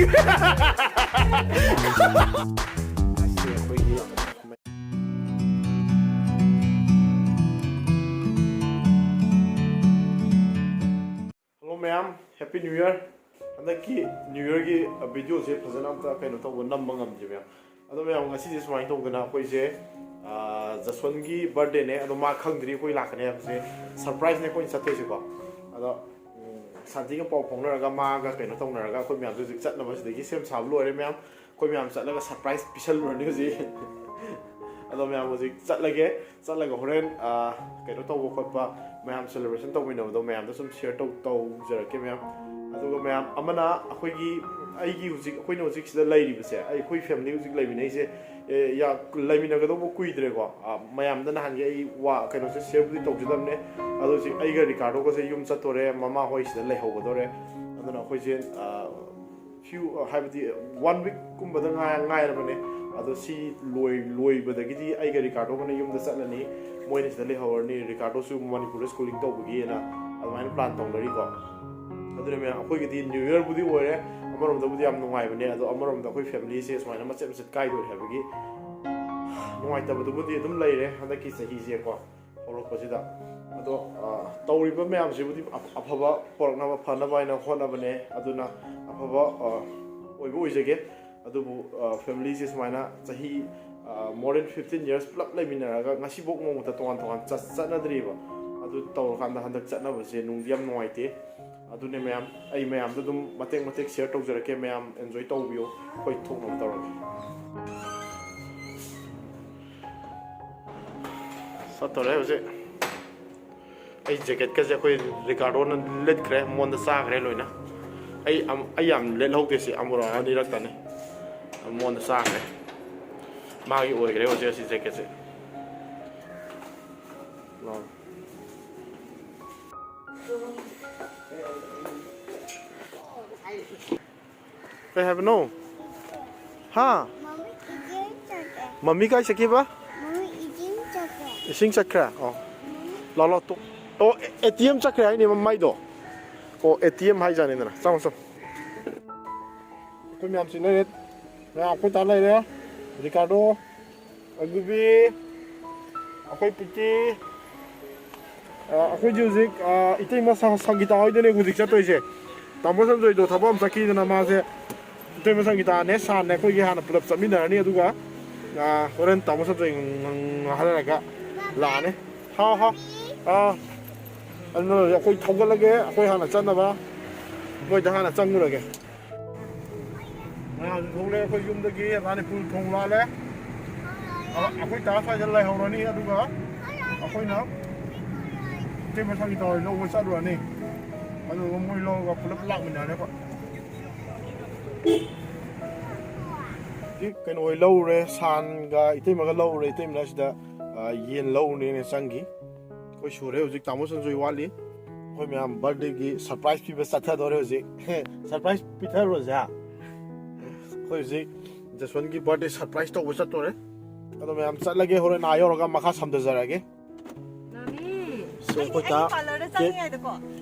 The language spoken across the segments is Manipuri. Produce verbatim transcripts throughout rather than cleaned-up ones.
ꯑꯩꯈꯣꯏꯒꯤ Hello ꯃꯌꯥꯝ, Happy New Year. ꯍꯟꯗꯛꯀꯤ New Yearꯒꯤ videoꯁꯦ ꯐꯖꯅ ꯑꯝꯇ ꯀꯩꯅꯣ ꯇꯧꯕ, ꯅꯝꯕ ꯉꯝꯗ꯭ꯔꯤ ꯃꯌꯥꯝ꯫ ꯑꯗꯣ ꯃꯌꯥꯝ, ꯉꯁꯤꯁꯦ ꯁꯨꯃꯥꯏꯅ ꯇꯧꯗꯅ ꯑꯩꯈꯣꯏꯁꯦ, ꯑꯥ, ꯖꯁꯋꯟꯒꯤ birthdayꯅꯦ꯫ ꯑꯗꯣ ꯃꯥ ꯈꯪꯗ꯭ꯔꯤ ꯑꯩꯈꯣꯏ ꯂꯥꯛꯀꯅꯤ ꯍꯥꯏꯕꯁꯦ꯫ Surpriseꯅꯦ ꯑꯩꯈꯣꯏꯅ ꯆꯠꯇꯣꯏꯁꯦꯀꯣ꯫ ꯑꯗꯣ, ꯎꯝ, ꯁꯥꯟꯇꯤꯒ ꯄꯥꯎ ꯐꯥꯎꯅꯔꯒ, ꯃꯥꯒ ꯀꯩꯅꯣ ꯇꯧꯅꯔꯒ, ꯑꯩꯈꯣꯏ ꯃꯌꯥꯝꯁꯦ ꯍꯧꯖꯤꯛ ꯆꯠꯅꯕ ꯁꯤꯗꯒꯤ ꯁꯦꯝ ꯁꯥꯕ ꯂꯣꯏꯔꯦ ꯃꯌꯥꯝ꯫ ꯑꯩꯈꯣꯏ ꯃꯌꯥꯝ ꯆꯠꯂꯒ surprise ꯄꯤꯁꯜꯂꯨꯔꯅꯤ ꯍꯧꯖꯤꯛ꯫ ꯑꯗꯣ ꯃꯌꯥꯝ ꯍꯧꯖꯤꯛ ꯆꯠꯂꯒꯦ꯫ ꯆꯠꯂꯒ ꯍꯣꯔꯦꯟ, ꯑꯥ, ꯀꯩꯅꯣ ꯇꯧꯕ ꯈꯣꯠꯄ, ꯃꯌꯥꯝ celebration ꯇꯧꯃꯤꯟꯅꯕꯗꯣ ꯃꯌꯥꯝꯗ ꯁꯨꯝ share ꯇꯧ-, ꯇꯧꯖꯔꯛꯀꯦ ꯃꯌꯥꯝ꯫ ꯑꯗꯨꯒ ꯃꯌꯥꯝ ꯑꯃꯅ ꯑꯩꯈꯣꯏꯒꯤ, ꯑꯩꯒꯤ ꯍꯧꯖꯤꯛ, ꯑꯩꯈꯣꯏꯅ ꯍꯧꯖꯤꯛ ꯁꯤꯗ ꯂꯩꯔꯤꯕꯁꯦ, ꯑꯩꯈꯣꯏ family ꯍꯧꯖꯤꯛ ꯂꯩꯃꯤꯟꯅꯩꯁꯦ, ꯑꯦ, ꯌꯥ-, ꯂꯩꯃꯤꯟꯅꯒꯗꯧꯕ ꯀꯨꯏꯗ꯭ꯔꯦꯀꯣ꯫ ꯑꯥ, ꯃꯌꯥꯝꯗ ꯅꯍꯥꯟꯒꯤ ꯑꯩ ꯋꯥ, ꯀꯩꯅꯣꯁꯦ shareꯕꯨꯗꯤ ꯇꯧꯖꯗꯕꯅꯦ꯫ ꯑꯗꯣ ꯍꯧꯖꯤꯛ ꯑꯩꯒ ꯔꯤꯀꯥꯔꯗꯣꯒꯁꯦ ꯌꯨꯝ ꯆꯠꯇꯣꯔꯦ, ꯃꯃꯥ ꯍꯣꯏ ꯁꯤꯗ ꯂꯩꯍꯧꯒꯗꯣꯔꯦ꯫ ꯑꯗꯨꯅ ꯑꯩꯈꯣꯏꯁꯦ, ꯑꯥ, few, ꯍꯥꯏꯕꯗꯤ one weekꯀꯨꯝꯕꯗ ꯉꯥꯏ-, ꯉꯥꯏꯔꯕꯅꯦ꯫ ꯑꯗꯣ ꯁꯤ ꯂꯣꯏ-, ꯂꯣꯏꯕꯗꯒꯤꯗꯤ ꯑꯩꯒ ꯔꯤꯀꯥꯔꯗꯣꯒꯅ ꯌꯨꯝꯗ ꯆꯠꯂꯅꯤ, ꯃꯣꯏꯅ ꯁꯤꯗ ꯂꯩꯍꯧꯔꯅꯤ꯫ ꯔꯤꯀꯥꯔꯗꯣꯁꯨ ꯃꯅꯤꯄꯨꯔꯗ schooling ꯇꯧꯕꯒꯤꯅ ꯑꯗꯨꯃꯥꯏꯅ plan ꯇꯧꯅꯔꯤꯀꯣ꯫ ꯑꯗꯨꯅ ꯃꯌꯥꯝ, ꯑꯩꯈꯣꯏꯒꯤꯗꯤ New Yearꯕꯨꯗꯤ ꯑꯣꯏꯔꯦ, ꯑꯃꯔꯣꯝꯗꯕꯨꯗꯤ ꯌꯥꯝ ꯅꯨꯡꯉꯥꯏꯕꯅꯦ꯫ ꯑꯗꯣ ꯑꯃꯔꯣꯝꯗ ꯑꯩꯈꯣꯏ familyꯁꯦ ꯁꯨꯃꯥꯏꯅ ꯃꯆꯦꯠ ꯃꯆꯦꯠ ꯀꯥꯏꯗꯣꯔꯦ ꯍꯥꯏꯕꯒꯤ ꯅꯨꯡꯉꯥꯏꯇꯕꯗꯨꯕꯨꯗꯤ ꯑꯗꯨꯝ ꯂꯩꯔꯦ ꯍꯟꯗꯛꯀꯤ ꯆꯍꯤꯁꯦꯀꯣ꯫ ꯍꯧꯔꯛꯄꯁꯤꯗ꯫ ꯑꯗꯣ, ꯑ, ꯇꯧꯔꯤꯕ ꯃꯌꯥꯝꯁꯤꯕꯨꯗꯤ ꯑꯐ-, ꯑꯐꯕ ꯄꯣꯔꯛꯅꯕ, ꯐꯅꯕ ꯍꯥꯏꯅ ꯍꯣꯠꯅꯕꯅꯦ꯫ ꯑꯗꯨꯅ ꯑꯐꯕ, ꯑ, ꯑꯣꯏꯕ ꯑꯣꯏꯖꯒꯦ꯫ ꯑꯗꯨꯕꯨ, ꯑ, familyꯁꯦ ꯁꯨꯃꯥꯏꯅ ꯆꯍꯤ, ꯑ, more than fifteen years ꯄꯨꯂꯞ ꯂꯩꯃꯤꯟꯅꯔꯒ ꯉꯁꯤꯐꯥꯎ ꯅꯣꯡꯃꯇ ꯇꯣꯉꯥꯟ ꯇꯣꯉꯥꯟ ꯆꯠ-, ꯆꯠꯅꯗ꯭ꯔꯤꯕ꯫ ꯑꯗꯨ ꯇꯧꯔꯀꯥꯟꯗ ꯍꯟꯗꯛ ꯆꯠꯅꯕꯁꯦ ꯅꯨꯡꯗꯤ ꯌꯥꯝ ꯅꯨꯡꯉꯥꯏꯇꯦ꯫ ꯑꯗꯨꯅꯦ ꯃꯌꯥꯝ, ꯑꯩ ꯃꯌꯥꯝꯗ ꯑꯗꯨꯝ ꯃꯇꯦꯛ ꯃꯇꯦꯛ share ꯇꯧꯖꯔꯛꯀꯦ, ꯃꯌꯥꯝ enjoy ꯇꯧꯕꯤꯌꯨ, ꯑꯩꯈꯣꯏ ꯊꯣꯛꯅꯕ ꯇꯧꯔꯒꯦ꯫ ꯆꯠꯇꯣꯔꯦ ꯍꯧꯖꯤꯛ꯫ ꯑꯩ jacketꯀꯁꯦ ꯑꯩꯈꯣꯏ ꯔꯤꯀꯥꯔꯗꯣꯅ ꯂꯤꯠꯈ꯭ꯔꯦ, ꯃꯉꯣꯟꯗ ꯆꯥꯈ꯭ꯔꯦ ꯂꯣꯏꯅ꯫ ꯑꯩ ꯑꯝ-, ꯑꯩ ꯌꯥꯝ ꯂꯤꯠꯍꯧꯗꯦ, ꯁꯤ ꯑꯃꯨꯔꯛ ꯑꯅꯤꯔꯛꯇꯅꯤ꯫ ꯃꯉꯣꯟꯗ ꯆꯥꯈ꯭ꯔꯦ, ꯃꯥꯒꯤ ꯑꯣꯏꯈ꯭ꯔꯦ ꯍꯧꯖꯤꯛ ꯑꯁꯤ jacketꯁꯦ꯫ ꯂꯥꯎ꯫ ꯀꯩ ꯍꯥꯏꯕꯅꯣ? ꯍꯥ? ꯃꯝꯃꯤ ꯀꯥꯏ ꯆꯠꯈꯤꯕ? ꯏꯁꯤꯡ ꯆꯠꯈ꯭ꯔꯦ? ꯑꯣ꯫ ꯂꯥꯎ, ꯂꯥꯎ, ꯇꯣ-, ꯑꯣ, ꯑꯦ ꯇꯤ ꯑꯦꯝ ꯆꯠꯈ꯭ꯔꯦ ꯍꯥꯏꯅꯦ ꯃꯃꯥꯏꯗꯣ꯫ ꯑꯣ, ꯑꯦ ꯇꯤ ꯑꯦꯝ ꯍꯥꯏꯖꯥꯠꯅꯤꯗꯅ꯫ ꯆꯪꯉꯣ, ꯆꯪꯉꯣ꯫ ꯑꯩꯈꯣꯏ ꯃꯌꯥꯝꯁꯤ ꯂꯩꯔꯦ꯫ ꯃꯌꯥꯝ ꯑꯩꯈꯣꯏ ꯇꯥ ꯂꯩꯔꯦ꯫ ꯔꯤꯀꯥꯔꯗꯣ, ꯑꯒꯨꯕꯤ, ꯑꯩꯈꯣꯏ ꯄꯤꯇꯤ, ꯑ, ꯑꯩꯈꯣꯏꯁꯦ ꯍꯧꯖꯤꯛ, ꯑ, ꯏꯇꯩꯃ ꯁ-, ꯁꯪꯒꯤꯇꯥ ꯍꯣꯏꯗꯅꯦ ꯍꯧꯖꯤꯛ ꯆꯠꯇꯣꯏꯁꯦ꯫ ꯇꯥꯃꯣ ꯁꯟꯖꯣꯏꯗꯣ ꯊꯕꯛ ꯑꯃ ꯆꯠꯈꯤꯗꯅ ꯃꯥꯁꯦ ꯏꯇꯩꯃ ꯁꯪꯒꯤꯇꯥꯅꯦ, ꯁꯥꯟꯅꯦ ꯑꯩꯈꯣꯏꯒꯤ ꯍꯥꯟꯅ ꯄꯨꯂꯞ ꯆꯠꯃꯤꯟꯅꯔꯅꯤ꯫ ꯑꯗꯨꯒ, ꯑ, ꯍꯣꯔꯦꯟ ꯇꯥꯃꯣ ꯁꯟꯖꯣꯏ ꯉ-, ꯉ-, ꯉꯥꯏꯍꯜꯂꯒ ꯂꯥꯛꯑꯅꯤ꯫ ꯍꯥꯎ, ꯍꯥꯎ꯫ ꯑꯥ꯫ ꯑꯗꯨꯅ ꯑꯩꯈꯣꯏ ꯊꯧꯒꯠꯂꯒꯦ, ꯑꯩꯈꯣꯏ ꯍꯥꯟꯅ ꯆꯠꯅꯕ꯫ ꯃꯣꯏꯗ ꯍꯥꯟꯅ ꯆꯪꯉꯨꯔꯒꯦ꯫ ꯃꯌꯥꯝꯁꯨ ꯊꯣꯛꯂꯛꯑꯦ ꯑꯩꯈꯣꯏ ꯌꯨꯝꯗꯒꯤ, ꯃꯅꯤꯄꯨꯔ ꯊꯣꯡ ꯂꯥꯜꯂꯦ꯫ ꯑ-, ꯑꯩꯈꯣꯏ ꯇꯥ ꯁ꯭ꯋꯥꯏꯗ ꯂꯩꯍꯧꯔꯅꯤ, ꯑꯗꯨꯒ ꯑꯩꯈꯣꯏꯅ ꯏꯇꯩ ꯃꯁꯥꯒꯤ ꯇꯧꯔ ꯂꯧꯕ ꯆꯠꯂꯨꯔꯅꯤ꯫ ꯑꯗꯨꯒ ꯃꯣꯏ ꯂꯧꯔꯒ ꯄꯨꯂꯞ ꯂꯥꯛꯃꯤꯟꯅꯔꯅꯤ ꯑꯩꯈꯣꯏ꯫ ꯍꯧꯖꯤꯛ ꯀꯩꯅꯣ ꯍꯣꯏ ꯂꯧꯔꯦ, ꯁꯥꯟꯒ ꯏꯇꯩꯃꯒ ꯂꯧꯔꯦ꯫ ꯏꯇꯩꯃꯅ ꯁꯤꯗ, ꯑ, ꯌꯦꯟ ꯂꯧꯔꯨꯅꯦꯅ ꯆꯪꯈꯤ꯫ ꯑꯩꯈꯣꯏ ꯁꯨꯔꯦ ꯍꯧꯖꯤꯛ, ꯇꯥꯃꯣ ꯁꯟꯖꯣꯏ ꯋꯥꯠꯂꯤ꯫ ꯑꯩꯈꯣꯏ ꯃꯌꯥꯝ ꯕꯥꯔꯗꯦꯒꯤ ꯁꯔꯄ꯭ꯔꯥꯏꯁ ꯄꯤꯕ ꯆꯠꯊꯗꯣꯔꯦ ꯍꯧꯖꯤꯛ꯫ ꯁꯔꯄ꯭ꯔꯥꯏꯁ ꯄꯤꯊꯔꯨꯔꯁꯦ, ꯍꯥ? ꯑꯩꯈꯣꯏ ꯍꯧꯖꯤꯛ ꯖꯁꯋꯟꯒꯤ ꯕꯥꯔꯗꯦ ꯁꯔꯄ꯭ꯔꯥꯏꯁ ꯇꯧꯕ ꯆꯠꯇꯣꯔꯦ꯫ ꯑꯗꯣ ꯃꯌꯥꯝ ꯆꯠꯂꯒꯦ, ꯍꯣꯔꯦꯟ ꯑꯥ ꯌꯧꯔꯒ ꯃꯈꯥ ꯁꯝꯊꯖꯔꯛꯑꯒꯦ꯫ ꯁꯦ, ꯑꯩꯈꯣꯏ ꯇꯥ ꯑꯩꯒꯤ ꯄꯥꯔꯂꯔꯗ ꯀꯦꯛ, ꯆꯪꯉꯤꯉꯩꯗꯀꯣ,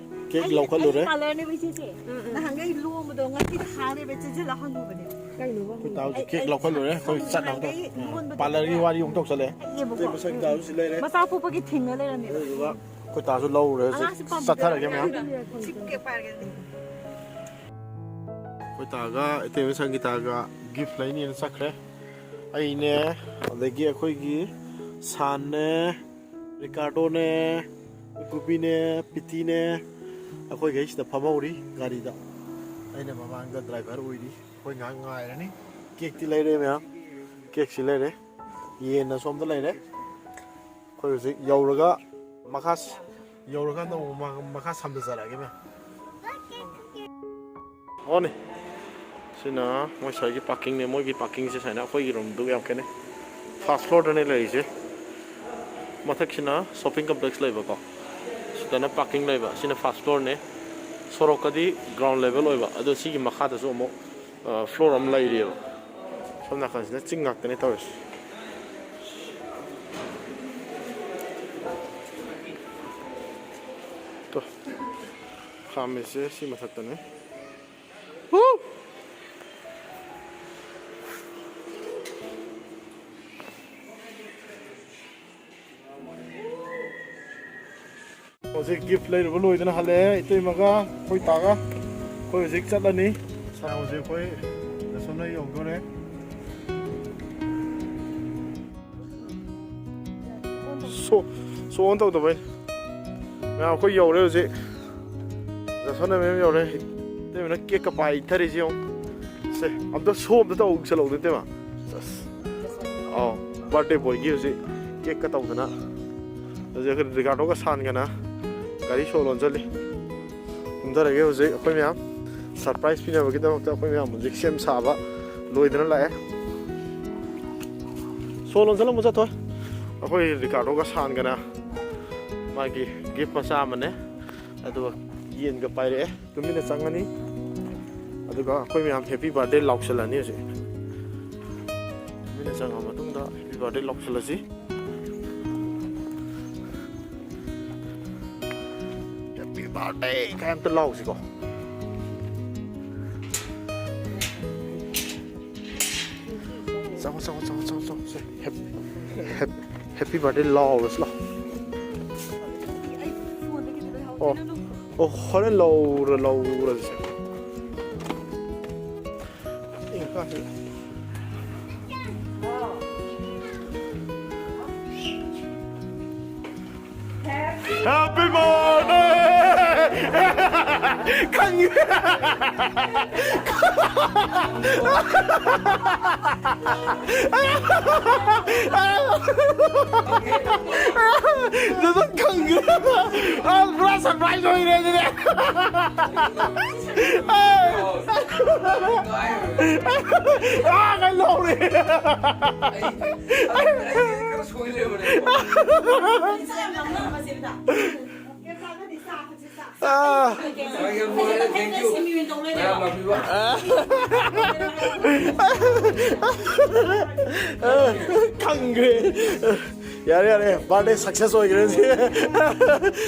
ꯀꯦꯛ ꯑꯩꯒꯤ, ꯂꯧꯈꯠꯂꯨꯔꯦ꯫ ꯑꯩꯒꯤ ꯄꯥꯔꯂꯔꯅꯦꯕ ꯏꯆꯦꯁꯦ꯫ ꯎꯝ, ꯎꯝ꯫ ꯅꯍꯥꯟꯒꯩ ꯂꯣꯝꯕꯗꯣ ꯉꯁꯤ ꯊꯥꯔꯦꯕ ꯆꯦꯟꯁꯤꯜꯂ ꯍꯪꯉꯨꯕꯅꯦ꯫ ꯀꯩꯅꯣꯕ? ꯑꯩꯈꯣꯏ ꯇꯥ ꯍꯧꯖꯤꯛ ꯑꯩ, ꯀꯦꯛ ꯑꯩ ꯂꯧꯈꯠꯂꯨꯔꯦ꯫ ꯑꯩꯈꯣꯏ ꯁꯝ ꯆꯠꯅꯕꯗꯣ꯫ ꯅꯍꯥꯟꯒꯩ ꯎꯝ꯫ ꯂꯣꯟꯕꯗꯣ ꯄꯥꯔꯂꯔꯒꯤ ꯈꯪꯕ꯭ꯔꯥ? ꯋꯥꯔꯤ ꯑꯃꯨꯛ ꯇꯧꯁꯜꯂꯛꯑꯦ꯫ ꯅꯛꯑꯦꯕꯀꯣ꯫ ꯏꯇꯩ ꯃꯁꯛ ꯇꯥꯁꯨ ꯁꯤ ꯂꯩꯔꯦ꯫ ꯃꯆꯥ ꯄꯣꯛꯄꯒꯤ ꯊꯤꯡꯉ ꯂꯩꯔꯝꯃꯦꯕ꯫ ꯑꯗꯨꯗꯨꯒ ꯑꯩꯈꯣꯏ ꯇꯥꯁꯨ ꯂꯧꯔꯨꯔꯦ ꯍꯧꯖꯤꯛ꯫ ꯑꯉꯥꯡꯁꯨ ꯄꯥꯝꯖꯩ꯫ ꯆꯠꯊꯔꯒꯦ ꯃꯌꯥꯝ꯫ ꯁꯤ ꯀꯦꯛ ꯄꯥꯏꯔꯒꯦ ꯑꯗꯨꯗꯤ꯫ ꯑꯩꯈꯣꯏ ꯇꯥꯒ ꯏꯇꯩꯃ ꯁꯪꯒꯤꯇꯥꯒ ꯒꯤꯐ ꯂꯩꯅꯤꯅ ꯆꯠꯈ꯭ꯔꯦ꯫ ꯑꯩꯅꯦ, ꯑꯗꯒꯤ ꯑꯩꯈꯣꯏꯒꯤ ꯁꯥꯟꯅꯦ, ꯔꯤꯀꯥꯔꯗꯣꯅꯦ, ꯒꯨꯕꯤꯅꯦ, ꯄꯤꯇꯤꯅꯦ, ꯑꯩꯈꯣꯏꯈꯩ ꯁꯤꯗ ꯐꯝꯍꯧꯔꯤ ꯒꯥꯔꯤꯗ꯫ ꯑꯩꯅ ꯃꯃꯥꯡꯗ ꯗ꯭ꯔꯥꯏꯚꯔ ꯑꯣꯏꯔꯤ꯫ ꯑꯩꯈꯣꯏ ꯉꯥꯏꯍꯥꯛ ꯉꯥꯏꯔꯅꯤ꯫ ꯀꯦꯛꯇꯤ ꯂꯩꯔꯦ ꯃꯌꯥꯝ, ꯀꯦꯛꯁꯤ ꯂꯩꯔꯦ, ꯌꯦꯟꯅ ꯁꯣꯝꯗ ꯂꯩꯔꯦ꯫ ꯑꯩꯈꯣꯏ ꯍꯧꯖꯤꯛ ꯌꯧꯔꯒ ꯃꯈꯥ ꯁ-, ꯌꯧꯔꯀꯥꯟꯗ ꯑꯃꯨꯛ ꯃ-, ꯃꯈꯥ ꯁꯝꯊꯖꯔꯛꯑꯒꯦ ꯃꯌꯥꯝ꯫ ꯑꯣꯅꯦ꯫ ꯁꯤꯅ ꯃꯣꯏ ꯁ꯭ꯋꯥꯏꯒꯤ ꯄꯥꯔꯀꯤꯡꯅꯦ꯫ ꯃꯣꯏꯒꯤ ꯄꯥꯔꯀꯤꯡꯁꯦ ꯁꯨꯃꯥꯏꯅ ꯑꯩꯈꯣꯏꯒꯤ ꯔꯨꯝꯗꯨꯒ ꯌꯥꯝ ꯈꯦꯠꯅꯩ꯫ ꯐꯥꯔꯁ ꯐ꯭ꯂꯣꯔꯗꯅꯦ ꯂꯩꯔꯤꯁꯦ꯫ ꯃꯊꯛꯁꯤꯅ ꯁꯣꯞꯄꯤꯡ ꯀꯝꯄ꯭ꯂꯦꯛꯁ ꯂꯩꯕꯀꯣ꯫ ꯁꯤꯗꯅ ꯄꯥꯔꯀꯤꯡ ꯂꯩꯕ꯫ ꯁꯤꯅ ꯐꯥꯔꯁ ꯐ꯭ꯂꯣꯔꯅꯦ꯫ ꯁꯣꯔꯣꯛꯀꯗꯤ ꯒ꯭ꯔꯥꯎꯟ ꯂꯦꯚꯦꯜ ꯑꯣꯏꯕ꯫ ꯑꯗꯣ ꯁꯤꯒꯤ ꯃꯈꯥꯗꯁꯨ ꯑꯃꯨꯛ, ꯑ, ꯐ꯭ꯂꯣꯔ ꯑꯃ ꯂꯩꯔꯤꯑꯕ꯫ ꯁꯣꯝ ꯅꯥꯀꯟꯁꯤꯅ ꯆꯤꯡ ꯉꯥꯛꯇꯅꯦ ꯇꯧꯔꯤꯁꯦ꯫ ꯇꯣ, ꯈꯥꯝꯃꯤꯁꯦ ꯁꯤ ꯃꯊꯛꯇꯅꯦ꯫ ꯍꯨ! ꯍꯧꯖꯤꯛ ꯒꯤꯐ ꯂꯩꯔꯨꯕ ꯂꯣꯏꯗꯅ ꯍꯜꯂꯛꯑꯦ, ꯏꯇꯩꯃꯒ ꯑꯩꯈꯣꯏ ꯇꯥꯒ꯫ ꯑꯩꯈꯣꯏ ꯍꯧꯖꯤꯛ ꯆꯠꯂꯅꯤ꯫ ꯁꯥꯔ, ꯍꯧꯖꯤꯛ ꯑꯩꯈꯣꯏ ꯗꯁꯣꯟꯅ ꯌꯧꯗꯣꯔꯦ꯫ ꯁꯣ, ꯁꯣ ꯑꯣꯟ ꯇꯧꯗꯕꯩꯅꯦ꯫ ꯃꯌꯥꯝ, ꯑꯩꯈꯣꯏ ꯌꯧꯔꯦ ꯍꯧꯖꯤꯛ꯫ ꯗꯁꯣꯟꯅ ꯃꯌꯥꯝ ꯌꯧꯔꯦ꯫ ꯏꯇꯩꯃꯅ ꯀꯦꯛꯀ ꯄꯥꯏꯊꯔꯤꯁꯤ ꯌꯦꯡꯉꯨ꯫ ꯁꯦ, ꯑꯝꯇ ꯁꯣ ꯑꯝꯇ ꯇꯧꯁꯜꯍꯧꯗꯣꯏ ꯏꯇꯩꯃ꯫ ꯑꯁ꯫ ꯑꯧ, ꯕꯥꯔꯗꯦ ꯕꯣꯏꯒꯤ ꯍꯧꯖꯤꯛ ꯀꯦꯛꯀ ꯇꯧꯗꯅ꯫ ꯍꯧꯖꯤꯛ ꯑꯩꯈꯣꯏ ꯔꯤꯀꯥꯔꯗꯣꯒ ꯁꯥꯟꯒꯅ ꯒꯥꯔꯤ ꯁꯣ ꯂꯣꯟꯖꯜꯂꯤ꯫ ꯀꯨꯝꯊꯔꯒꯦ ꯍꯧꯖꯤꯛ꯫ ꯑꯩꯈꯣꯏ ꯃꯌꯥꯝ ꯁꯔꯄ꯭ꯔꯥꯏꯖ ꯄꯤꯅꯕꯒꯤꯗꯃꯛꯇ ꯑꯩꯈꯣꯏ ꯃꯌꯥꯝ ꯍꯧꯖꯤꯛ ꯁꯦꯝ ꯁꯥꯕ ꯂꯣꯏꯗꯅ ꯂꯥꯛꯑꯦ꯫ ꯁꯣ ꯂꯣꯟꯁꯤꯜꯂꯝꯃꯨ ꯆꯠꯊꯣꯏ꯫ ꯑꯩꯈꯣꯏ ꯔꯤꯀꯥꯔꯗꯣꯒ ꯁꯥꯟꯒꯅ ꯃꯥꯒꯤ ꯒꯤꯐ ꯃꯆꯥ ꯑꯃꯅꯦ, ꯑꯗꯨꯒ ꯌꯦꯟꯒ ꯄꯥꯏꯔꯛꯑꯦ꯫ ꯇꯨꯃꯤꯟꯅ ꯆꯪꯉꯅꯤ, ꯑꯗꯨꯒ ꯑꯩꯈꯣꯏ ꯃꯌꯥꯝ ꯍꯦꯄꯤ ꯕꯥꯔꯗꯦ ꯂꯥꯎꯁꯜꯂꯅꯤ ꯍꯧꯖꯤꯛ꯫ ꯇꯨꯃꯤꯟꯅ ꯆꯪꯉ ꯃꯇꯨꯡꯗ ꯍꯦꯄꯤ ꯕꯥꯔꯗꯦ ꯂꯥꯎꯁꯜꯂꯁꯤ꯫ ꯍꯦꯄꯤ ꯕꯥꯔꯗꯦ ꯀꯥꯏ ꯑꯝꯇ ꯂꯥꯎꯁꯤꯀꯣ꯫ ꯆꯪꯉꯣ, ꯆꯪꯉꯣ, ꯆꯪꯉꯣ, ꯆꯪꯉꯣ, ꯆꯪꯉꯣ꯫ ꯍꯦꯞ-, ꯍꯦꯞ-, ꯍꯦꯄꯤ ꯕꯥꯔꯗꯦ ꯂꯥꯎꯔꯁꯤ ꯂꯥꯎ꯫ ꯑꯣ, ꯑꯣ, ꯍꯣꯔꯦꯟ ꯂꯧꯔ-, ꯂꯧꯔꯁꯦ꯫ Happy birthday! ꯈꯪꯉꯦ꯫ ꯑꯗꯨꯗ ꯈꯪꯉꯦ꯫ ꯑ, ꯄꯨꯔꯥ ꯁꯔꯄ꯭ꯔꯥꯏꯖ ꯑꯣꯏꯔꯦ ꯑꯗꯨꯗꯤ꯫ ꯑ, ꯀꯩꯅꯣ ꯍꯧꯔꯦ꯫ ꯑꯥ꯫ ꯌꯥꯝ ꯅꯨꯡꯉꯥꯏꯔꯦ, thank you꯫ ꯃꯌꯥꯝ ꯂꯥꯛꯄꯤꯕ꯫ ꯑꯥ꯫ ꯈꯪꯈ꯭ꯔꯦ꯫ ꯌꯥꯔꯦ, ꯌꯥꯔꯦ, ꯕꯥꯔꯗꯦ ꯁꯛꯁꯦꯁ ꯑꯣꯏꯈ꯭ꯔꯦ ꯁꯤ꯫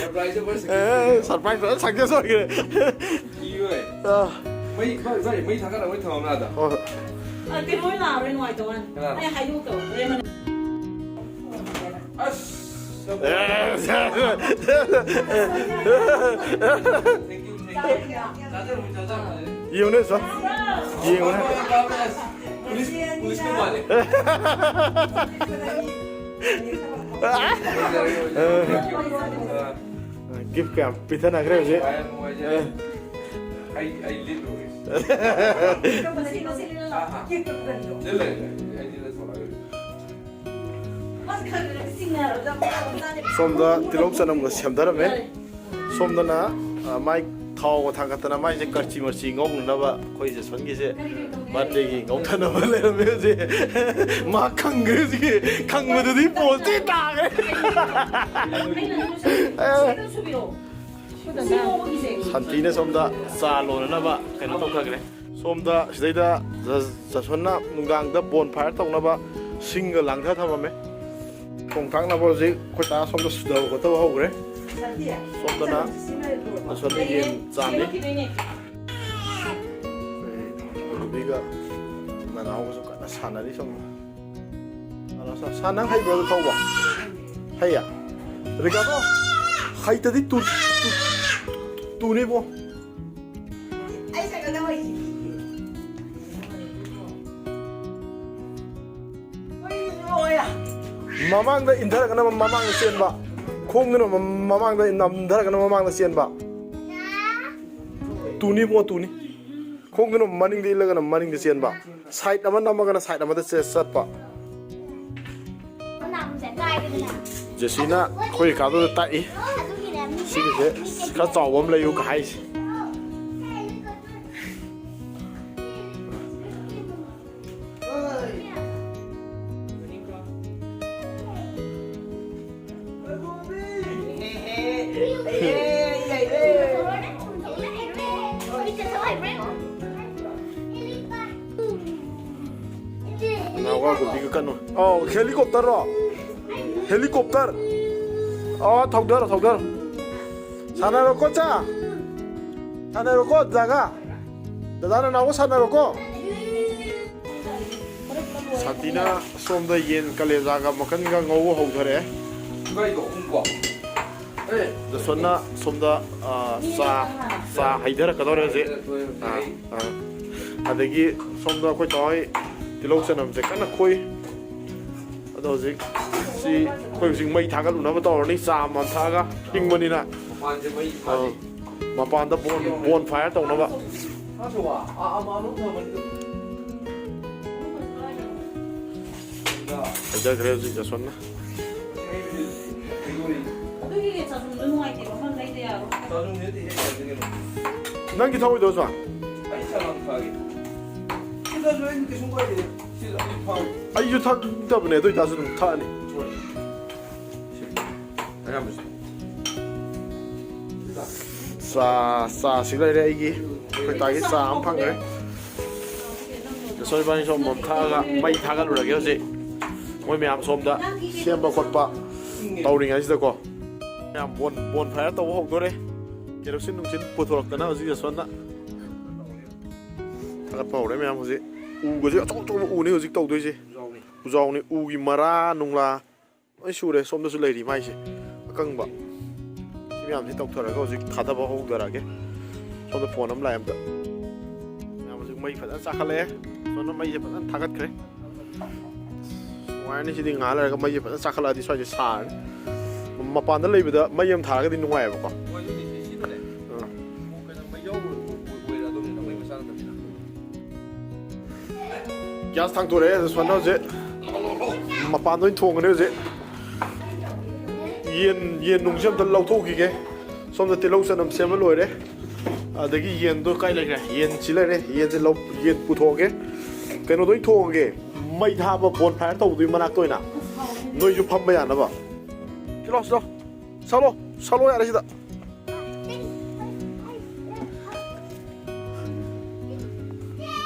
ꯁꯔꯄ꯭ꯔꯥꯏꯖ ꯑꯃ ꯁꯛꯁꯦꯁ ꯑꯦ, ꯑꯣꯏꯈ꯭ꯔꯦ꯫ ꯁꯔꯄ꯭ꯔꯥꯏꯖ ꯐꯖꯅ ꯁꯛꯁꯦꯁ ꯑꯣꯏꯈ꯭ꯔꯦ꯫ ꯏ ꯍꯣꯏ꯫ ꯑꯥ꯫ ꯃꯩ, ꯃꯩ, ꯃꯩ ꯊꯥꯒꯠꯂꯒ ꯃꯩ ꯊꯝꯃꯝꯅꯦ ꯑꯗ꯫ ꯍꯣꯏ, ꯍꯣꯏ꯫ ꯑ, ꯀꯩꯅꯣ ꯑꯣꯏꯅ ꯂꯥꯛꯑꯔꯣꯏ, ꯅꯨꯡꯉꯥꯏꯇꯧ ꯋꯥꯅꯤ꯫ ꯀꯅꯥ? ꯑꯩ ꯍꯥꯏꯗꯣꯛꯇꯕ ꯍꯣꯔꯦꯟ ꯃꯅꯨꯡ꯫ ꯑꯁ! ꯌꯦꯡꯉꯨꯅꯦ ꯁꯣ, ꯌꯦꯡꯉꯨꯅꯦ꯫ ꯄꯨꯂꯤꯁ, ꯄꯨꯂꯤꯁꯀ ꯃꯥꯜꯂꯦ꯫ ꯒꯤꯐ ꯀꯌꯥꯝ ꯄꯤꯊꯅꯈ꯭ꯔꯦ ꯍꯧꯖꯤꯛ꯫ ꯑꯩ, ꯑꯩ ꯂꯤꯠꯂꯨꯒꯦ꯫ ꯑꯥ, ꯑꯥ꯫ ꯂꯤꯠꯂꯣꯏ, ꯑꯩ ꯂꯤꯠꯂ ꯊꯣꯛꯂꯛꯑꯒꯦ꯫ ꯁꯣꯝꯗ ꯇꯤꯜꯍꯧ ꯆꯅꯝꯒ ꯁꯦꯝꯊꯔꯝꯃꯦ꯫ ꯁꯣꯝꯗꯅ, ꯑ, ꯃꯥꯏ ꯊꯥꯎꯒ ꯊꯥꯡꯒꯠꯇꯅ ꯃꯥꯏꯁꯦ ꯀꯔꯆꯤ ꯃꯔꯆꯤ ꯉꯧꯅꯅꯕ ꯑꯩꯈꯣꯏ ꯖꯦꯁꯟꯒꯤꯁꯦ ꯕꯥꯔꯗꯦꯒꯤ ꯉꯧꯊꯅꯕ ꯂꯩꯔꯝꯃꯦ ꯍꯧꯖꯤꯛ꯫ ꯃꯥ ꯈꯪꯈ꯭ꯔꯦ ꯍꯧꯖꯤꯛꯀꯤ꯫ ꯈꯪꯕꯗꯨꯗꯤ ꯄꯣꯁꯇꯤ ꯇꯥꯈ꯭ꯔꯦ꯫ ꯁꯥꯟꯇꯤꯅ ꯁꯣꯝꯗ ꯆꯥ ꯂꯣꯟꯅꯅꯕ ꯀꯩꯅꯣ ꯇꯧꯊꯈ꯭ꯔꯦ꯫ ꯁꯣꯝꯗ ꯁꯤꯗꯩꯗ ꯖ-, ꯖꯁꯣꯟꯅ ꯅꯨꯡꯗꯥꯡꯗ ꯕꯣꯟ ꯐꯥꯌꯔ ꯇꯧꯅꯕ ꯁꯤꯡꯒ ꯂꯥꯡꯊ ꯊꯝꯃꯝꯃꯦ꯫ ꯊꯣꯡ ꯊꯥꯛꯅꯕ ꯍꯧꯖꯤꯛ ꯑꯩꯈꯣꯏ ꯗꯥ ꯁꯣꯝꯗ ꯁꯨꯗꯕ ꯈꯣꯠꯇꯕ ꯍꯧꯈ꯭ꯔꯦ꯫ ꯁꯣꯝꯗꯅ ꯖꯁꯣꯟꯅ ꯌꯦꯟ ꯆꯥꯝꯃꯤ꯫ ꯑꯩꯈꯣꯏ ꯅꯨꯄꯤꯒ ꯅꯅꯥꯎꯒꯁꯨ ꯀꯟꯅ ꯁꯥꯟꯅꯔꯤ ꯁꯣꯝꯗ꯫ ꯁꯥꯟꯅ, ꯁꯥꯟꯅ, ꯁꯥꯟꯅ ꯍꯩꯕ꯭ꯔꯣ ꯑꯗꯨ ꯊꯧꯕ? ꯍꯩꯌꯦ? ꯔꯤꯀꯥꯗꯣ, ꯍꯩꯇꯗꯤ ꯇꯨ-, ꯇꯨ-, ꯇꯨꯅꯤꯕꯣ꯫ ꯑꯩ ꯁꯥꯏꯀꯜꯗ ꯍꯩꯁꯤꯗꯤ꯫ ꯃꯃꯥꯡꯗ ꯏꯟꯊꯔꯒꯅ ꯃꯃꯥꯡꯗ ꯆꯦꯟꯕ, ꯈꯣꯡꯗꯨꯅ ꯃ-, ꯃꯃꯥꯡꯗ ꯅꯝꯊꯔꯒꯅ ꯃꯃꯥꯡꯗ ꯆꯦꯟꯕ꯫ ꯇꯨꯅꯤ ꯏꯕꯨꯡꯉꯣ, ꯇꯨꯅꯤ꯫ ꯈꯣꯡꯗꯨꯅ ꯃꯅꯤꯡꯗ ꯏꯜꯂꯒꯅ ꯃꯅꯤꯡꯗ ꯆꯦꯟꯕ꯫ ꯁꯥꯏꯠ ꯑꯃ ꯅꯝꯃꯒꯅ ꯁꯥꯏꯠ ꯑꯃꯗ ꯆꯦ-, ꯆꯠꯄ꯫ ꯖꯦꯁꯤꯅ ꯑꯩꯈꯣꯏ ꯀꯥꯗꯨꯗ ꯇꯥꯛꯏ꯫ ꯁꯤꯒꯤꯁꯦ ꯈꯔ ꯆꯥꯎꯕ ꯑꯃ ꯂꯩꯌꯨ ꯀ ꯍꯥꯏꯁꯦ꯫ ꯅꯥꯎꯒ ꯒꯨꯂꯤꯒ ꯀꯟꯅ꯫ ꯑꯧ, ꯍꯦꯂꯤꯀꯣꯞꯇꯔꯔꯣ? ꯍꯦꯂꯤꯀꯣꯞꯇꯔ꯫ ꯑꯣ, ꯊꯧꯗꯔꯣ, ꯊꯧꯗꯔꯣ꯫ ꯁꯥꯟꯅꯔꯣꯀꯣ, ꯆꯥ꯫ ꯁꯥꯟꯅꯔꯣꯀꯣ, ꯗꯥꯒ꯫ ꯗꯗꯥ ꯅꯅꯥꯎꯒ ꯁꯥꯟꯅꯔꯣꯀꯣ꯫ ꯁꯥꯟꯇꯤꯅ ꯁꯣꯝꯗ ꯌꯦꯟ ꯀꯂꯦꯖꯥꯒ ꯃꯀꯟꯒ ꯉꯧꯕ ꯍꯧꯊꯔꯛꯑꯦ꯫ ꯀꯩꯗꯣ ꯑꯍꯨꯝ ꯀꯣ? ꯑꯦ, ꯖꯁꯣꯟꯅ ꯁꯣꯝꯗ, ꯑ, ꯆꯥ, ꯆꯥ ꯍꯩꯊꯔꯛꯀꯗꯧꯔꯦ ꯍꯧꯖꯤꯛ꯫ ꯑ, ꯑ꯫ ꯑꯗꯒꯤ ꯁꯣꯝꯗ ꯑꯩꯈꯣꯏ ꯇꯥꯍꯣꯏ ꯇꯤꯜꯍꯧ ꯆꯅꯝꯁꯦ ꯀꯟꯅ ꯈꯣꯏ꯫ ꯑꯗꯣ ꯍꯧꯖꯤꯛ ꯁꯤ ꯑꯩꯈꯣꯏ ꯍꯧꯖꯤꯛ ꯃꯩ ꯊꯥꯒꯠꯂꯨꯅꯕ ꯇꯧꯔꯅꯤ, ꯆꯥ ꯑꯃ ꯊꯛꯑꯒ ꯏꯪꯕꯅꯤꯅ꯫ ꯃꯄꯥꯟꯁꯦ ꯃꯩ ꯑ, ꯊꯥꯗꯦ꯫ ꯃꯄꯥꯟꯗ ꯕꯣꯟ, ꯕꯣꯟ ꯐꯥꯏꯌꯔ ꯇꯧꯅꯕ꯫ ꯊꯥꯗꯣꯛꯑꯣ꯫ ꯑ, ꯑ, ꯑꯃ, ꯑꯃ ꯊꯝꯃꯅꯤ꯫ ꯍꯩꯊꯈ꯭ꯔꯦ ꯍꯧꯖꯤꯛ ꯖꯁꯣꯟꯅ꯫ ꯑꯗꯨꯒꯤ ꯆꯥꯖꯨꯝꯗꯣ ꯅꯨꯡꯉꯥꯏꯇꯦꯕ, ꯑꯃ ꯂꯩꯗ ꯌꯥꯔꯣꯏ꯫ ꯆꯥꯖꯨꯝꯗꯤ ꯅꯠꯇꯦꯍꯦ, ꯀꯩꯅꯣ꯫ ꯅꯪꯒꯤ ꯊꯧꯑꯣꯏꯗ꯭ꯔꯣ, ꯖꯣꯟ? ꯑꯩ ꯆꯥ ꯂꯥꯡ ꯊꯛꯑꯒꯦ꯫ ꯁꯤꯗꯁꯨ ꯑꯩꯗꯤ ꯀꯩꯁꯨꯝ ꯀꯥꯏꯗꯦ꯫ ꯁꯤꯗ ꯑꯗꯨꯝ ꯊꯛꯑꯣ꯫ ꯑꯩꯁꯨ ꯊꯛꯇꯕꯅꯦ, ꯑꯗꯨ ꯑꯣꯏꯇꯥꯔꯁꯨ ꯑꯗꯨꯝ ꯊꯛꯑꯅꯤ꯫ ꯍꯣꯏ꯫ ꯑꯌꯥꯝꯕꯁꯨ꯫ ꯆꯥ, ꯆꯥꯁꯤ ꯂꯩꯔꯦ ꯑꯩꯒꯤ꯫ ꯑꯩꯈꯣꯏ ꯇꯥꯒꯤ ꯆꯥ ꯑꯃ ꯐꯪꯈ꯭ꯔꯦ꯫ ꯖꯁꯣꯟ ꯏꯕꯥꯅꯤ ꯁꯣꯝ ꯊꯛꯑꯒ ꯃꯩ ꯊꯥꯒꯠꯂꯨꯔꯒꯦ ꯍꯧꯖꯤꯛ꯫ ꯃꯣꯏ ꯃꯌꯥꯝ ꯁꯣꯝꯗ ꯁꯦꯝꯕ ꯈꯣꯠꯄ ꯇꯧꯔꯤꯉꯩꯁꯤꯗꯀꯣ꯫ ꯃꯌꯥꯝ ꯕꯣꯟ, ꯕꯣꯟ ꯐꯥꯏꯌꯔ ꯇꯧꯕ ꯍꯧꯗꯣꯔꯦ꯫ ꯀꯦꯔꯣꯁꯤꯟ ꯅꯨꯡꯁꯤꯟ ꯄꯨꯊꯣꯔꯛꯇꯅ ꯍꯧꯖꯤꯛ ꯖꯁꯣꯟꯅ ꯊꯥꯒꯠꯄ ꯍꯧꯔꯦ ꯃꯌꯥꯝ ꯍꯧꯖꯤꯛ꯫ ꯎꯒꯁꯦ ꯑꯆꯧ ꯑꯆꯧꯕ ꯎꯅꯤ ꯍꯧꯖꯤꯛ ꯇꯧꯗꯣꯏꯁꯦ꯫ ꯎꯖꯥꯎꯅꯤ꯫ ꯎꯖꯥꯎꯅꯤ꯫ ꯎꯒꯤ ꯃꯔꯥ ꯅꯨꯡꯂꯥ ꯂꯣꯏ ꯁꯨꯔꯦ꯫ ꯁꯣꯝꯗꯁꯨ ꯂꯩꯔꯤ ꯃꯥꯏꯁꯦ ꯑꯀꯪꯕ꯫ ꯁꯤ ꯃꯌꯥꯝꯁꯤ ꯇꯧꯊꯔꯒ ꯍꯧꯖꯤꯛ ꯊꯥꯗꯕ ꯍꯧꯗꯔꯛꯑꯒꯦ꯫ ꯁꯣꯝꯗ ꯐꯣꯟ ꯑꯃ ꯂꯥꯛꯑꯦ ꯑꯝꯇ꯫ ꯃꯌꯥꯝ ꯍꯧꯖꯤꯛ ꯃꯩ ꯐꯖꯅ ꯆꯥꯈꯠꯂꯛꯑꯦ꯫ ꯁꯣꯝꯗ ꯃꯩꯁꯦ ꯐꯖꯅ ꯊꯥꯒꯠꯈ꯭ꯔꯦ꯫ ꯅꯨꯡꯉꯥꯏꯔꯅꯤ ꯁꯤꯗꯤ, ꯉꯥꯏꯍꯥꯛ ꯂꯩꯔꯒ ꯃꯩꯁꯦ ꯐꯖꯅ ꯆꯥꯈꯠꯂꯛꯑꯗꯤ ꯁ꯭ꯋꯥꯏꯁꯦ ꯁꯥꯔꯅꯤ꯫ ꯃꯄꯥꯟꯗ ꯂꯩꯕꯗ ꯃꯩ ꯑꯃ ꯊꯥꯔꯒꯗꯤ ꯅꯨꯡꯉꯥꯏꯌꯦꯕꯀꯣ꯫ ꯍꯣꯏ, ꯑꯗꯨꯗꯤ ꯁꯤ, ꯁꯤꯅꯅꯦ꯫ ꯑꯥ꯫ ꯀꯩꯅꯣ, ꯃꯩꯖꯥꯎ ꯑꯣꯏ-, ꯑꯣꯏ-, ꯑꯣꯏꯔ ꯑꯗꯨꯝ ꯃꯩ ꯃꯆꯥ ꯅꯠꯇꯕꯅꯤꯅ꯫ ꯒ꯭ꯌꯥꯁ ꯊꯥꯡꯗꯣꯔꯛꯑꯦ, ꯁꯣꯝꯗ ꯍꯧꯖꯤꯛ ꯃꯄꯥꯟꯗ ꯑꯣꯏꯅ ꯊꯣꯡꯉꯅꯤ ꯍꯧꯖꯤꯛ꯫ ꯌꯦꯟ, ꯌꯦꯟ ꯅꯨꯡꯁꯦ ꯑꯝꯇ ꯂꯧꯊꯣꯛꯈꯤꯒꯦ꯫ ꯁꯣꯝꯗ ꯇꯤꯜꯍꯧ ꯆꯅꯝ ꯁꯦꯝꯕ ꯂꯣꯏꯔꯦ꯫ ꯑꯗꯒꯤ ꯌꯦꯟꯗꯣ ꯀꯥꯏ ꯂꯩꯈ꯭ꯔꯦ? ꯌꯦꯟ ꯁꯤ ꯂꯩꯔꯦ꯫ ꯌꯦꯟꯁꯦ ꯂꯧ-, ꯌꯦꯟ ꯄꯨꯊꯣꯛꯑꯒꯦ꯫ ꯀꯩꯅꯣꯗ ꯑꯣꯏꯅ ꯊꯣꯡꯉꯒꯦ꯫ ꯃꯩ ꯊꯥꯕ ꯕꯣꯟ ꯐꯥꯏꯌꯔ ꯇꯧꯕꯗꯨꯒꯤ ꯃꯅꯥꯛꯇ ꯑꯣꯏꯅ꯫ ꯅꯣꯏꯁꯨ ꯐꯝꯕ ꯌꯥꯅꯕ꯫ ꯁꯤ ꯂꯥꯎ, ꯁꯤ ꯂꯥꯎ꯫ ꯁꯥꯂꯣ, ꯁꯥꯂꯣ ꯌꯥꯔꯦ ꯁꯤꯗ꯫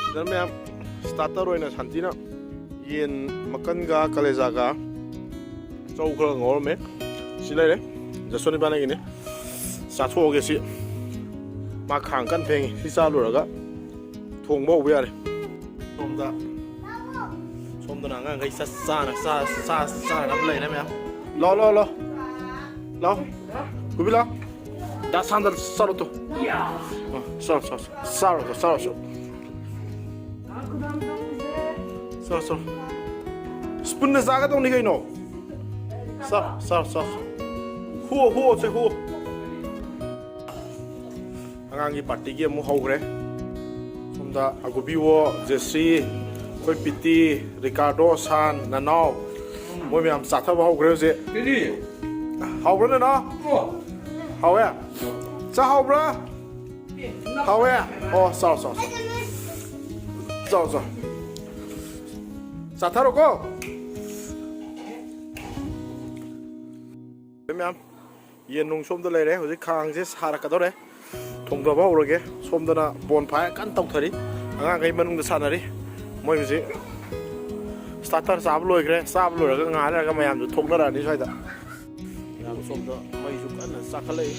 ꯁꯤꯗ ꯃꯌꯥꯝ ꯁ꯭ꯇꯥꯔꯇꯔ ꯑꯣꯏꯅ ꯁꯥꯟꯇꯤꯅ ꯌꯦꯟ ꯃꯀꯟꯒ ꯀꯂꯦꯖꯥꯒ ꯆꯧ ꯈꯔ ꯉꯧꯔꯝꯃꯦ꯫ ꯁꯤ ꯂꯩꯔꯦ, ꯖꯁꯣꯟ ꯏꯕꯥꯅꯤꯒꯤꯅꯤ꯫ ꯆꯥꯊꯣꯛꯑꯒꯦ ꯁꯤ꯫ ꯃꯥ ꯈꯥꯡ ꯀꯟꯅ ꯐꯦꯡꯉꯤ꯫ ꯁꯤ ꯆꯥ ꯂꯣꯏꯔꯒ ꯊꯣꯡꯕ ꯍꯧꯕ ꯌꯥꯔꯦ꯫ ꯁꯣꯝꯗ, ꯁꯣꯝꯗꯅ ꯑꯉꯥꯡꯈꯩ ꯆꯥ-, ꯆꯥꯅ-, ꯆꯥ-, ꯆꯥ-, ꯆꯥꯅꯅꯕ ꯂꯩꯔꯦ ꯃꯌꯥꯝ꯫ ꯂꯥꯎ, ꯂꯥꯎ, ꯂꯥꯎ꯫ ꯂꯥꯎ꯫ ꯀꯨꯕꯤ, ꯂꯥꯎ꯫ ꯗꯥ ꯁꯥꯟꯗ ꯆꯥꯔꯣ ꯇꯨ꯫ ꯑ, ꯆꯥꯔꯣ, ꯆꯥꯔꯣ, ꯆꯥꯔꯣ꯫ ꯆꯥꯔꯣ, ꯆꯥꯔꯣ, ꯆꯥꯔꯣ꯫ ꯆꯥꯔꯣ, ꯆꯥꯔꯣ꯫ ꯁ꯭ꯄꯨꯟꯅ ꯆꯥꯒꯗꯧꯅꯤ ꯀꯩꯅꯣ꯫ ꯆꯥꯔꯣ, ꯆꯥꯔꯣ, ꯆꯥꯔꯣ꯫ ꯍꯨꯑꯣ, ꯍꯨꯑꯣ, ꯁꯦ, ꯍꯨꯑꯣ꯫ ꯑꯉꯥꯡꯒꯤ ꯄꯥꯔꯇꯤꯒꯤ ꯑꯃꯨꯛ ꯍꯧꯈ꯭ꯔꯦ꯫ ꯁꯣꯝꯗ ꯑꯒꯨꯕꯤꯋꯣ, ꯖꯦꯁꯤ, ꯑꯩꯈꯣꯏ ꯄꯤꯇꯤ, ꯔꯤꯀꯥꯔꯗꯣ, ꯁꯥꯟ, ꯅꯅꯥꯎ, ꯃꯣꯏ ꯃꯌꯥꯝ ꯆꯥꯊꯕ ꯍꯧꯈ꯭ꯔꯦ ꯍꯧꯖꯤꯛ꯫ ꯄꯤꯇꯤ꯫ ꯍꯥꯎꯕ꯭ꯔꯥ ꯅꯅꯥꯎ? ꯑꯣ꯫ ꯍꯥꯎꯋꯦ? ꯆꯥ ꯍꯥꯎꯕ꯭ꯔꯥ? ꯍꯥꯎꯋꯦ? ꯑꯣ, ꯆꯥꯎ, ꯆꯥꯎ, ꯆꯥꯎ꯫ ꯆꯥꯎ, ꯆꯥꯎ꯫ ꯆꯥꯊꯔꯣꯀꯣ꯫ ꯃꯌꯥꯝ꯫ ꯌꯦꯟ ꯅꯨꯡ ꯁꯣꯝꯗ ꯂꯩꯔꯦ꯫ ꯍꯧꯖꯤꯛ ꯈꯥꯡꯁꯦ ꯁꯥꯔꯛꯀꯗꯧꯔꯦ꯫ ꯊꯣꯡꯊꯕ ꯍꯧꯔꯒꯦ꯫ ꯁꯣꯝꯗꯅ ꯕꯣꯟ ꯐꯥꯏꯌꯔ ꯀꯟꯅ ꯇꯧꯊꯔꯤ꯫ ꯑꯉꯥꯡꯈꯩ ꯃꯅꯨꯡꯗ ꯁꯥꯟꯅꯔꯤ꯫ ꯃꯣꯏ ꯍꯧꯖꯤꯛ ꯁ꯭ꯇꯥꯔꯇꯔ ꯆꯥꯕ ꯂꯣꯏꯈ꯭ꯔꯦ꯫ ꯆꯥꯕ ꯂꯣꯏꯔꯒ ꯉꯥꯏꯍꯥꯛ ꯂꯩꯔꯒ ꯃꯌꯥꯝꯁꯨ ꯊꯣꯛꯅꯔꯛꯑꯅꯤ ꯁ꯭ꯋꯥꯏꯗ꯫ ꯃꯌꯥꯝ ꯁꯣꯝꯗ ꯃꯩꯁꯨ ꯀꯟꯅ ꯆꯥꯈꯠꯂꯛꯏ꯫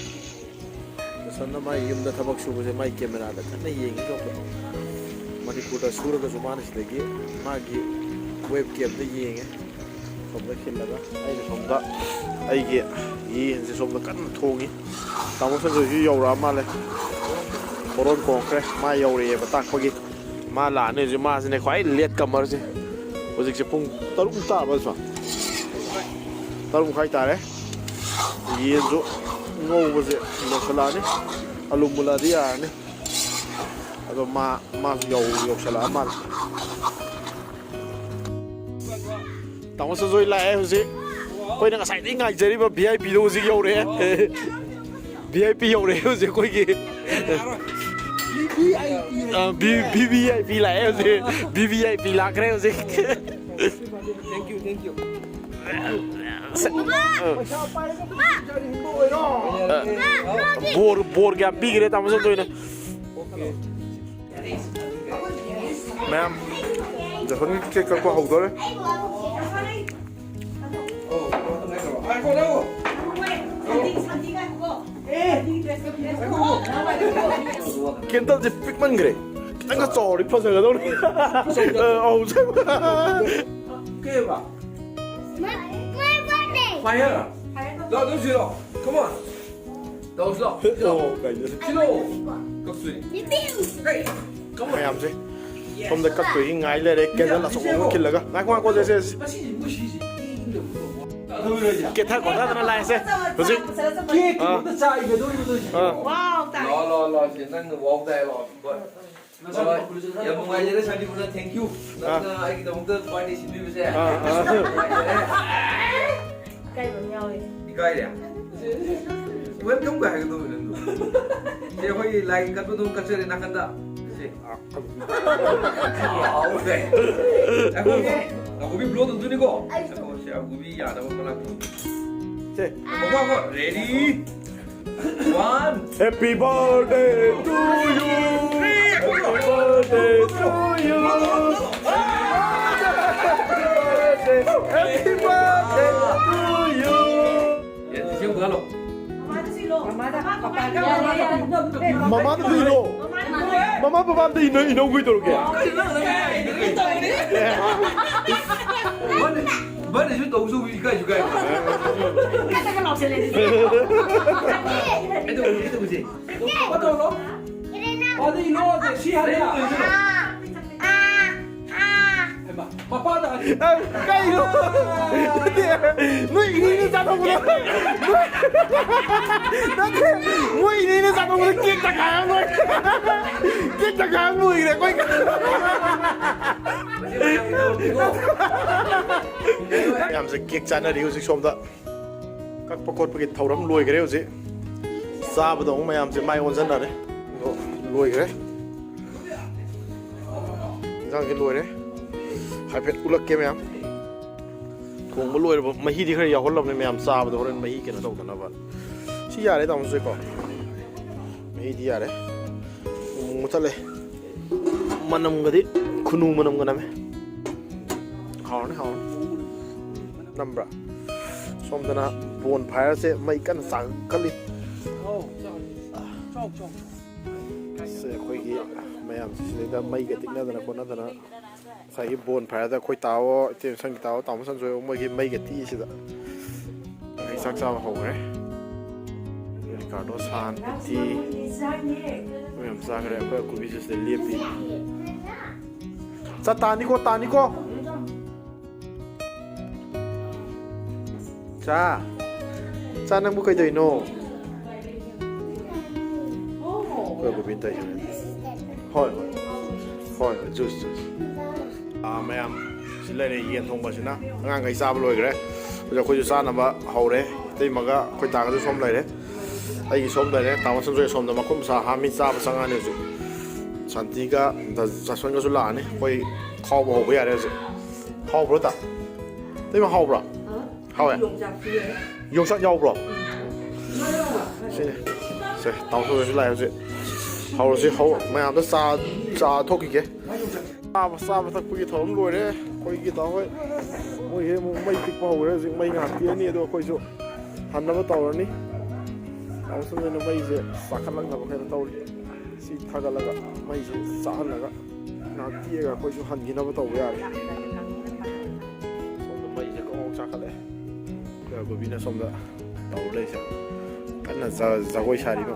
ꯗꯁꯟꯅ ꯃꯥꯏ ꯌꯨꯝꯗ ꯊꯕꯛ ꯁꯨꯕꯁꯦ ꯃꯥꯏ ꯀꯦꯃꯦꯔꯥꯗ ꯀꯟꯅ ꯌꯦꯡꯉꯤ ꯁꯣꯝꯗ꯫ ꯃꯅꯤꯄꯨꯔꯗ ꯁꯨꯔꯒꯁꯨ ꯃꯥꯅ ꯁꯤꯗꯒꯤ ꯃꯥꯒꯤ ꯋꯦꯕ ꯀꯦꯝꯗ ꯌꯦꯡꯉꯦ꯫ ꯁꯣꯝꯗ ꯈꯤꯜꯂꯒ ꯑꯩꯅ ꯁꯣꯝꯗ ꯑꯩꯒꯤ ꯌꯦꯟꯁꯦ ꯁꯣꯝꯗ ꯀꯟꯅ ꯊꯣꯡꯉꯤ꯫ ꯇꯥꯃꯣ ꯁꯟꯖꯣꯏꯁꯨ ꯌꯧꯔꯛꯑ ꯃꯥꯜꯂꯦ꯫ ꯍꯣꯔꯣꯟ ꯈꯣꯡꯈ꯭ꯔꯦ꯫ ꯃꯥ ꯌꯧꯔꯛꯑꯦꯕ ꯇꯥꯛꯄꯒꯤ꯫ ꯃꯥ ꯂꯥꯛꯑꯅꯤ ꯍꯧꯖꯤꯛ꯫ ꯃꯥꯁꯤꯅꯦ ꯈ꯭ꯋꯥꯏ ꯂꯦꯠ ꯀꯃꯔꯁꯦ꯫ ꯍꯧꯖꯤꯛꯁꯦ ꯄꯨꯡ ꯇꯔꯨꯛ ꯇꯥꯔꯕ ꯅꯠꯇ꯭ꯔꯣ? ꯇꯔꯨꯛ ꯃꯈꯥꯏ ꯇꯥꯔꯦ꯫ ꯌꯦꯟꯁꯨ ꯉꯧꯕꯁꯦ ꯂꯣꯏꯁꯤꯜꯂꯛꯑꯅꯤ꯫ ꯑꯂꯨ ꯃꯨꯜꯂꯛꯑꯗꯤ ꯌꯥꯔꯅꯤ꯫ ꯑꯗꯣ ꯃꯥ, ꯃꯥꯁꯨ ꯌꯧ-, ꯌꯧꯁꯜꯂꯛꯑ ꯃꯥꯜꯂꯦ꯫ ꯇꯥꯃꯣ ꯁꯟꯖꯣꯏ ꯂꯥꯛꯑꯦ ꯍꯧꯖꯤꯛ꯫ ꯑꯩꯈꯣꯏꯅ ꯉꯁꯥꯏꯗꯒꯤ ꯉꯥꯏꯖꯔꯤꯕ ꯚꯤ ꯑꯥꯏ ꯄꯤꯗꯣ ꯍꯧꯖꯤꯛ ꯌꯧꯔꯛꯑꯦ꯫ ꯚꯤ ꯑꯥꯏ ꯄꯤ ꯌꯧꯔꯛꯑꯦ ꯍꯧꯖꯤꯛ ꯑꯩꯈꯣꯏꯒꯤ꯫ ꯑ, V-, V V I P ꯂꯥꯛꯑꯦ ꯍꯧꯖꯤꯛ꯫ ꯚꯤ ꯚꯤ ꯑꯥꯏ ꯄꯤ ꯂꯥꯛꯈ꯭ꯔꯦ ꯍꯧꯖꯤꯛ꯫ Thank you, thank you. ꯕꯣꯔ, ꯕꯣꯔ ꯀꯌꯥ ꯄꯤꯈ꯭ꯔꯦ ꯇꯥꯃꯣ ꯁꯟꯖꯣꯏꯅ? ꯃꯌꯥꯝ, ꯖꯣꯁꯟꯒꯤ ꯀꯦꯛ ꯀꯛꯄ ꯍꯧꯗꯣꯔꯦ꯫ ꯀꯦꯟꯗꯜꯁꯦ ꯄꯤꯛꯃꯟꯈ꯭ꯔꯦ꯫ ꯈꯤꯇꯪꯒ ꯆꯥꯎꯔꯗꯤ ꯐꯖꯒꯗꯧꯅꯤ꯫ ꯑ, ꯑꯧ꯫ ꯀꯩꯕ? My, my birthday. Fire. ꯂꯥꯛꯑꯣ, ꯑꯗꯨꯝ ꯁꯤꯔꯣ꯫ Come on. ꯇꯧꯁꯤ ꯂꯥꯛꯑꯣ꯫ ꯑꯣ, ꯀꯩꯅꯣ꯫ ꯁꯤꯂꯣ꯫ ꯀꯛꯇꯣꯏꯅꯤ꯫ Hey, come on. ꯃꯌꯥꯝꯁꯦ ꯁꯣꯝꯗ ꯀꯛꯇꯣꯏꯒꯤ ꯉꯥꯏ ꯂꯩꯔꯦ꯫ Candle ꯑꯆꯧꯕ ꯑꯃ ꯈꯤꯜꯂꯒ꯫ ꯉꯥꯏꯈꯣ, ꯉꯥꯏꯈꯣ, ꯁꯦ, ꯁꯦ, ꯁꯦ꯫ ꯃꯁꯤꯁꯤꯕꯨ ꯁꯤꯁꯤ ꯏꯪꯗꯕ ꯇꯧꯕ꯫ ꯀꯦꯊ ꯈꯣꯊꯗꯅ ꯂꯥꯛꯑꯦꯁꯦ ꯍꯧꯖꯤꯛ꯫ Cake ꯑꯥ꯫ ꯈꯤꯇꯪ ꯆꯥꯏꯒꯗꯧꯔꯤꯕꯗꯣ ꯁꯤꯕꯨ꯫ ꯑꯥ꯫ Wow, ꯇꯥꯏ꯫ ꯂꯥꯛꯑꯣ, ꯂꯥꯛꯑꯣ, ꯂꯥꯛꯑꯣ, ꯁꯦ꯫ ꯅꯪꯅ wow ꯇꯥꯏ, ꯂꯥꯛꯑꯣ꯫ ꯍꯣꯏ꯫ ꯅꯁꯥ ꯍꯣꯏ꯫ ꯌꯥꯝ ꯅꯨꯡꯉꯥꯏꯖꯔꯦ, ꯁꯥꯟꯇꯤꯄꯨꯔꯅ꯫ Thank you꯫ ꯑꯥ꯫ ꯅꯪꯅ ꯑꯩꯒꯤꯗꯃꯛꯇ birthday ꯁꯤꯟꯕꯤꯕꯁꯦ꯫ ꯑꯥ, ꯑꯥ꯫ ꯌꯥꯝ ꯅꯨꯡꯉꯥꯏꯖꯔꯦ꯫ ꯏꯀꯥꯏꯕ ꯑꯃ ꯌꯥꯎꯋꯦ꯫ ꯏꯀꯥꯏꯔꯦ? Welcome ꯀ ꯍꯥꯏꯒꯗꯧꯕ ꯅꯪꯗꯣ꯫ ꯁꯦ, ꯑꯩꯈꯣꯏꯒꯤ ꯂꯥꯏꯒꯤ ꯀꯠꯄꯗꯣ ꯀꯠꯆꯔꯦ ꯅꯥꯀꯟꯗ꯫ ꯁꯦ꯫ ꯉꯥꯎꯔꯦ꯫ ꯉꯥꯏꯈꯣ, ꯉꯥꯏꯈꯣ꯫ ꯉꯥꯏꯈꯣ, ꯃꯤ blow ꯇꯧꯗꯣꯏꯅꯤꯀꯣ꯫ ꯉꯥꯏꯈꯣ, ꯁꯦ, ꯉꯥꯏꯈꯣ, ꯃꯤ ꯌꯥꯅꯕ ꯑꯃ ꯂꯥꯛꯄꯤꯌꯣ꯫ ꯁꯦ꯫ ꯉꯥꯏꯈꯣ, ꯉꯥꯏꯈꯣ꯫ Ready? One. Happy birthday to you. Happy birthday to you. Happy birthday to you. ꯌꯦ, ꯁꯤ ꯑꯃꯨꯛ ꯍꯜꯂꯣ꯫ ꯃꯃꯥꯗ ꯁꯤꯜꯂꯣ꯫ ꯃꯃꯥꯗ, ꯄꯄꯥꯗ꯫ ꯃꯃꯥꯗ ꯁꯤꯜꯂꯣ꯫ ꯃꯃꯥ ꯄꯄꯥ ꯑꯝꯇ ꯏꯅꯧ-, ꯏꯅꯧ ꯀꯨꯏ ꯇꯧꯔꯒꯦ꯫ ꯀꯩꯅꯣ ꯅꯪ ꯍꯥꯏꯔꯤꯗꯣ ꯀꯩ ꯇꯧꯔꯤꯅꯣ? ꯃꯥꯅꯦ, ꯃꯥꯅꯦꯁꯨ ꯇꯧꯁꯨ ꯏꯀꯥꯏꯁꯨ ꯏꯀꯥꯏ꯫ ꯀꯩꯗꯧꯕ, ꯀꯩꯗꯧꯕꯁꯦ? ꯄꯄꯥ ꯇꯧꯔꯣ꯫ ꯄꯄꯥꯗ ꯏꯅꯧ ꯁꯤ ꯍꯥꯏꯕ꯫ ꯍꯩꯃꯥ, ꯃꯄꯥꯗ ꯍꯥꯏ꯫ ꯑ, ꯀꯩꯅꯣ? ꯅꯠꯇꯦ, ꯅꯣꯏ ꯏꯅꯦꯅ ꯆꯥꯊꯣꯛꯄꯗꯣ꯫ ꯅꯠꯇꯦ, ꯃꯣꯏ ꯏꯅꯦꯅ ꯆꯥꯊꯣꯛꯄꯗꯣ cake ꯇꯪꯈꯥꯏ ꯑꯃ ꯂꯣꯏ-, cake ꯇꯪꯈꯥꯏ ꯑꯃ ꯂꯣꯏꯈ꯭ꯔꯦ ꯑꯩꯈꯣꯏ꯫ ꯃꯌꯥꯝꯁꯦ cake ꯆꯥꯅꯔꯤ ꯍꯧꯖꯤꯛ ꯁꯣꯝꯗ꯫ ꯀꯛꯄ ꯈꯣꯠꯄꯒꯤ ꯊꯧꯔꯝ ꯂꯣꯏꯈ꯭ꯔꯦ ꯍꯧꯖꯤꯛ꯫ ꯆꯥꯕꯗ ꯑꯃꯨꯛ ꯃꯌꯥꯝꯁꯦ ꯃꯥꯏ ꯑꯣꯟꯁꯤꯟꯅꯔꯦ꯫ ꯑꯗꯣ ꯂꯣꯏꯈ꯭ꯔꯦ꯫ ꯏꯟꯖꯥꯡꯁꯦ ꯂꯣꯏꯔꯦ꯫ ꯍꯥꯏꯐꯦꯠ ꯎꯠꯂꯛꯀꯦ ꯃꯌꯥꯝ꯫ ꯊꯣꯡꯕ ꯂꯣꯏꯔꯕ, ꯃꯍꯤꯗꯤ ꯈꯔ ꯌꯥꯎꯍꯜꯂꯕꯅꯦ ꯃꯌꯥꯝ ꯆꯥꯕꯗ ꯍꯣꯔꯦꯟ ꯃꯍꯤ ꯀꯩꯅꯣ ꯇꯧꯗꯅꯕ꯫ ꯁꯤ ꯌꯥꯔꯦ ꯇꯥꯃꯣ ꯆꯦꯀꯣ꯫ ꯃꯍꯤꯗꯤ ꯌꯥꯔꯦ꯫ ꯃꯨꯊꯠꯂꯦ꯫ ꯃꯅꯝꯒꯗꯤ ꯈꯨꯅꯨ ꯃꯅꯝꯒ ꯅꯝꯃꯦ꯫ ꯍꯥꯎꯔꯅꯤ, ꯍꯥꯎꯔꯅꯤ꯫ ꯅꯝꯕ꯭ꯔꯥ? ꯁꯣꯝꯗꯅ bonfireꯁꯦ ꯃꯩ ꯀꯟꯅ ꯆꯥꯛꯈꯠꯂꯤ꯫ ꯁꯦ, ꯑꯩꯈꯣꯏꯒꯤ ꯃꯌꯥꯝꯁꯦ ꯁꯤꯗꯩꯗ ꯃꯩꯒ ꯇꯤꯛꯅꯗꯅ ꯈꯣꯠꯅꯗꯅ ꯉꯁꯥꯏꯒꯤ bonfireꯗ ꯑꯩꯈꯣꯏ ꯇꯥꯑꯣ, ꯏꯆꯦ ꯁꯪꯒꯤ ꯇꯥꯑꯣ, ꯇꯥꯃꯣ ꯁꯟꯖꯣꯏ ꯃꯣꯏꯒꯤ ꯃꯩꯒ ꯇꯤꯛꯏꯁꯤꯗ꯫ ꯆꯥꯛ ꯆꯥꯕ ꯍꯧꯈ꯭ꯔꯦ꯫ ꯔꯤꯀꯥꯔꯗꯣ, ꯁꯥꯟ, ꯄꯤꯇꯤ, ꯃꯣꯏ ꯌꯥꯝ ꯆꯥꯈ꯭ꯔꯦ꯫ ꯑꯩꯈꯣꯏ ꯑꯀꯨꯕꯤꯁꯨ ꯁꯤꯗ ꯂꯦꯞꯄꯤ꯫ ꯆꯥ ꯇꯥꯅꯤꯀꯣ, ꯇꯥꯅꯤꯀꯣ꯫ ꯆꯥ, ꯆꯥ, ꯅꯪꯕꯨ ꯀꯩꯗꯧꯔꯤꯅꯣ? ꯑꯩꯈꯣꯏ ꯑꯀꯨꯕꯤꯅ ꯇꯧꯔꯤꯁꯦ꯫ ꯍꯣꯏ, ꯍꯣꯏ꯫ ꯍꯣꯏ, ꯍꯣꯏ, ꯖꯨꯁ, ꯖꯨꯁ꯫ ꯑꯥ, ꯃꯌꯥꯝ ꯁꯤ ꯂꯩꯔꯦ, ꯌꯦꯟ ꯊꯣꯡꯕꯁꯤꯅ꯫ ꯑꯉꯥꯡꯈꯩ ꯆꯥꯕ ꯂꯣꯏꯈ꯭ꯔꯦ꯫ ꯍꯧꯖꯤꯛ ꯑꯩꯈꯣꯏꯁꯨ ꯆꯥꯅꯕ ꯍꯧꯔꯦ꯫ ꯏꯇꯩꯃꯒ ꯑꯩꯈꯣꯏ ꯗꯥꯒꯁꯨ ꯁꯣꯝ ꯂꯩꯔꯦ꯫ ꯑꯩꯒꯤ ꯁꯣꯝ ꯂꯩꯔꯦ꯫ ꯇꯥꯃꯣ ꯁꯟꯖꯣꯏ ꯁꯣꯝꯗ ꯃꯈꯨꯠ ꯃꯁꯥ ꯍꯥꯝꯃꯤ, ꯆꯥꯕ ꯆꯪꯉꯛꯑꯅꯤ ꯍꯧꯖꯤꯛ꯫ ꯁꯥꯟꯇꯤꯒ ꯖꯁꯋꯟꯒꯁꯨ ꯂꯥꯛꯑꯅꯤ꯫ ꯑꯩꯈꯣꯏ ꯈꯥꯎꯕ ꯍꯧꯕ ꯌꯥꯔꯦ ꯍꯧꯖꯤꯛ꯫ ꯍꯥꯎꯕ꯭ꯔꯣ, ꯇꯥ? ꯏꯇꯩꯃ, ꯍꯥꯎꯕ꯭ꯔꯣ? ꯍꯥꯎꯋꯦ? ꯌꯣꯡꯆꯥꯛꯁꯨ ꯂꯩ꯫ ꯌꯣꯡꯆꯥꯛ ꯌꯥꯎꯕ꯭ꯔꯣ? ꯁꯤꯅꯦ꯫ ꯁꯦ, ꯇꯥꯃꯣ ꯁꯟꯖꯣꯏꯁꯨ ꯂꯥꯛꯑꯦ ꯍꯧꯖꯤꯛ꯫ ꯍꯧꯔꯁꯤ, ꯍꯧ-, ꯃꯌꯥꯝꯗ ꯆꯥ, ꯆꯥ ꯊꯣꯛꯈꯤꯒꯦ꯫ ꯆꯥꯕ, ꯆꯥꯕ ꯊꯛꯄꯒꯤ ꯊꯧꯔꯝ ꯂꯣꯏꯔꯦ꯫ ꯑꯩꯈꯣꯏꯒꯤ ꯗꯥ ꯍꯣꯏ, ꯃꯣꯏ ꯍꯦꯛ ꯑꯃꯨꯛ ꯃꯩ ꯇꯤꯛꯄ ꯍꯧꯈ꯭ꯔꯦ ꯍꯧꯖꯤꯛ꯫ ꯃꯩ ꯉꯥꯏꯍꯥꯛ ꯇꯤꯛꯑꯅꯤ, ꯑꯗꯣ ꯑꯩꯈꯣꯏꯁꯨ ꯍꯟꯅꯕ ꯇꯧꯔꯅꯤ꯫ ꯇꯥꯃꯣ ꯁꯟꯖꯣꯏꯅ ꯃꯩꯁꯦ ꯆꯥꯈꯠꯂꯛꯅꯕ ꯀꯩꯅꯣ ꯇꯧꯔꯤ꯫ ꯁꯤ ꯊꯥꯒꯠꯂꯒ ꯃꯩꯁꯦ ꯆꯥꯍꯜꯂꯒ ꯉꯥꯏꯍꯥꯛ ꯇꯤꯛꯑꯒ ꯑꯩꯈꯣꯏꯁꯨ ꯍꯟꯈꯤꯅꯕ ꯇꯧꯕ ꯌꯥꯔꯦ꯫ ꯁꯣꯝꯗ ꯃꯩꯁꯦ ꯒ꯭ꯔꯣꯡ ꯒ꯭ꯔꯣꯡ ꯆꯥꯈꯠꯂꯛꯑꯦ꯫ ꯑꯩꯈꯣꯏ ꯑꯀꯨꯕꯤꯅ ꯁꯣꯝꯗ ꯇꯧꯔ ꯂꯩꯁꯦ꯫ ꯀꯟꯅ ꯖ-, ꯖꯒꯣꯏ ꯁꯥꯔꯤꯕ꯫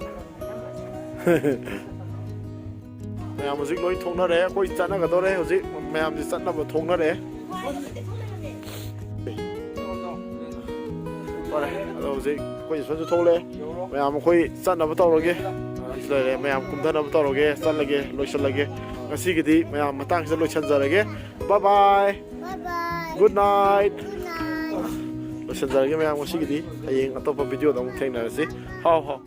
ꯃꯌꯥꯝ ꯍꯧꯖꯤꯛ ꯂꯣꯏ ꯊꯣꯛꯅꯔꯦ꯫ ꯑꯩꯈꯣꯏ ꯆꯠꯅꯒꯗꯧꯔꯦ ꯍꯧꯖꯤꯛ꯫ ꯃꯌꯥꯝꯁꯦ ꯆꯠꯅꯕ ꯊꯣꯛꯅꯔꯦ꯫ ꯐꯔꯦ, ꯑꯗꯣ ꯍꯧꯖꯤꯛ ꯑꯩꯈꯣꯏ ꯁꯣꯝꯁꯨ ꯊꯣꯛꯂꯛꯑꯦ꯫ ꯃꯌꯥꯝ ꯑꯩꯈꯣꯏ ꯆꯠꯅꯕ ꯇꯧꯔꯒꯦ꯫ ꯑꯩꯁꯨ ꯂꯩꯔꯦ꯫ ꯃꯌꯥꯝ ꯀꯨꯝꯊꯅꯕ ꯇꯧꯔꯒꯦ꯫ ꯆꯠꯂꯒꯦ, ꯂꯣꯏꯁꯤꯜꯂꯒꯦ꯫ ꯉꯁꯤꯒꯤꯗꯤ ꯃꯌꯥꯝ ꯃꯇꯥꯡꯁꯤꯗ ꯂꯣꯏꯁꯤꯟꯖꯔꯒꯦ꯫ Bye bye꯫ Bye bye꯫ Good night꯫ Good night꯫ ꯂꯣꯏꯁꯤꯟꯖꯔꯒꯦ ꯃꯌꯥꯝ ꯉꯁꯤꯒꯤꯗꯤ꯫ ꯍꯌꯦꯡ ꯑꯇꯣꯞꯄ ꯚꯤꯗꯤꯑꯣꯗ ꯑꯃꯨꯛ ꯊꯦꯡꯅꯔꯁꯤ꯫ ꯍꯥꯎ ꯍꯥꯎ꯫